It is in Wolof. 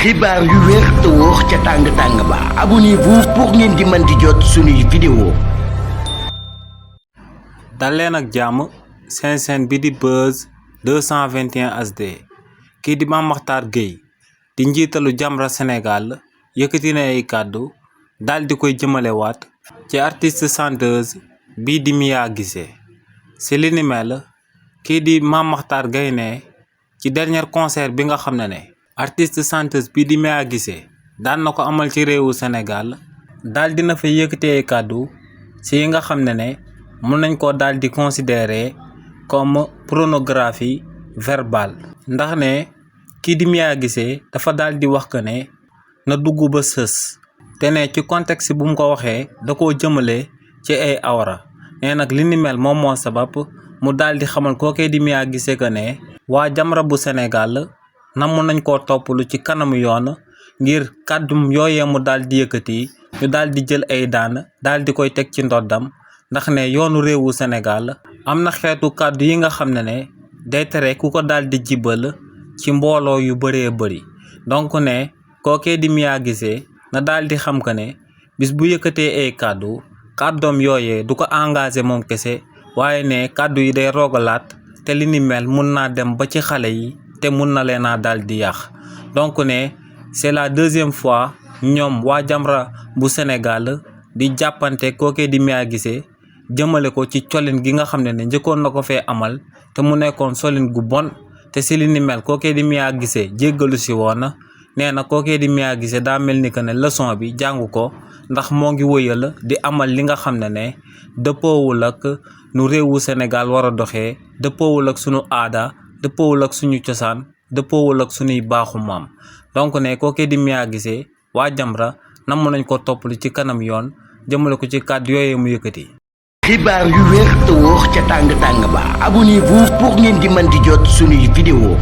xibaar yu wér te wóor ca tàng ba abonnez-vous pour ngeen di mën di jot suñuy vidéo. dal leen ak jàmm seen bi di Buzz 221 HD kii di Mame Mactar Gueye di njiitalu Jamra Sénégal yëkkati na ay kàddu dal di koy jëmalewaat ci artiste chanteuse bii di Mia Guissé si li ni mel kii di Mame Mactar Gueye ne ci dernier concert bi nga xam ne artiste chanteuse bii di Mia Guissé daan na ko amal ci réewu Sénégal daal dina fa yëkkati ay kàddu ci yi nga xam ne mun nañ ko daal di considérer comme pornographie verbale ndax ne kii di Mia Guissé dafa daal di wax que ne na dugg ba sës te ne ci contexte bu mu ko waxee da koo jëmale ci ay awra ne nag li ni mel moom moo sabab mu daal di xamal kookee di Mia Guissé que ne waa Jamra bu Sénégal namm nañ koo toppalu ci kanamu yoon ngir kàddum yooyee mu daal di yëkkati ñu daal di jël ay daan daal di koy teg ci ndoddam ndax ne yoonu réewu Sénégal am na xeetu kàddu yi nga xam ne day tere ku ko daal di jibal ci mbooloo yu bëree bëri donc ne kookee di Mia Guissé na daal di xam que ne bis bu yëkkatee ay kàddoom yooyee du ko engagé moom kese waaye ne kàddu yi day rogalaat te li ni mel mun naa dem ba ci xale yi te mun na leen a daal di yàq donc ne c'est la deuxième fois ñoom waa Jamra bu Sénégal di jàppante kookee di Mia Guissé jëmale ko ci colin gi nga xam ne njëkkoon na ko fee amal te mu nekkoon solin gu bon te si li ni mel kookee di Mia Guissé jéggalu si woon nee na kookee di Mia Guissé daa mel ni que ne leçon bi jàngu ko ndax moo ngi wëyal di amal li nga xam ne dëppoowul ak nu réewu Sénégal war a doxee dëppoowul ak sunu aada dëppoowul ak suñu cosaan dëppoowul ak suñuy baaxu maam donc ne kookee di Mia Guissé waa Jamra namm nañ ko toppali ci kanam yoon jëmale ko ci kàddu yooyee mu yëkkati. xibaar yu wér te wóor ca tàng ba abonnez-vous pour ngeen di mën di jot suñuy vidéo.